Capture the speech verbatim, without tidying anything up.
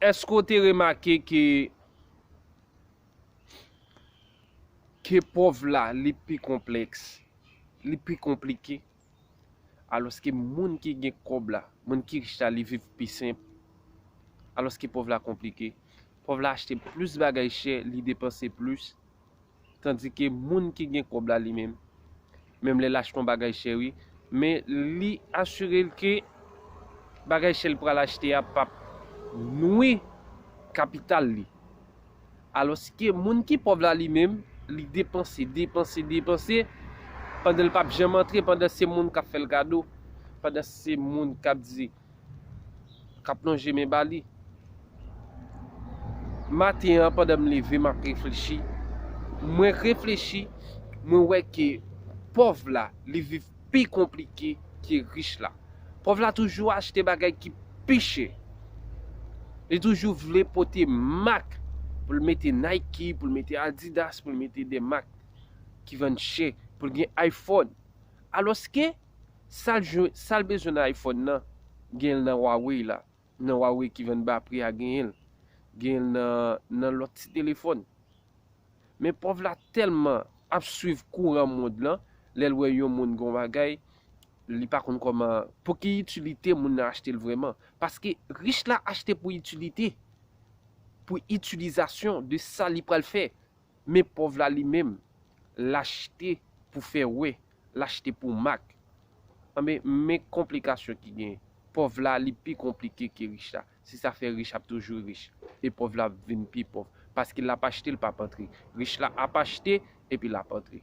Èske w te remake ke, ke pòv la, li pi konplèks, li pi konplike? Alòske moun ki gen kòb la, moun ki rich la, li viv pi senp. Alòske pòv la konplike. Pòv la achte plis bagay chè, li depanse plis. Tandike moun ki gen kòb la li menm, menm lè l achte yon bagay chè wi, men li asire l ke bagay chè l pral achte a p ap nwi kapital li. Alòske moun ki pòv la li menm, li depanse, depanse, depanse, pandan l p ap janm antre, pandan se moun k ap fè l kado, pandan se moun k ap di, k ap lonje men ba li. Maten an, pandan m leve, m ap reflechi. Mwen reflechi, mwen wè ke pòv la, li viv pi konplike ke rich la. Pòv la toujou achte bagay ki pi chè. Li toujou vle pote mak, pou l mete Nike, pou l mete Adidas, pou l mete de mak ki vann chè, pou l gen iPhone. Alòske, sa l jwe, sa l bezwen nan iPhone nan, gen l nan Huawei la. Nan Huawei ki vann ba pri a, genyen l. Genyen l nan, nan lòt ti telefòn. Men pòv la tèlman ap swiv kouran mond lan, lè l wè yon moun gen yon bagay, li pa konn kòman, pou ki itilite moun nan achte l vrèman. Paske rich la achte pou itilite, pou itilizasyon de sa li pral fè. Men pòv la li menm, l achte pou fè wè, l achte pou mak. Anben, men konplikasyon ki genyen. Pòv la, li pi konplike ke rich la. Se sa fè rich ap toujou rich. E pòv la ap vin pi pòv. Paske l ap achte, l p ap antre. Rich la ap achte, epi l ap antre.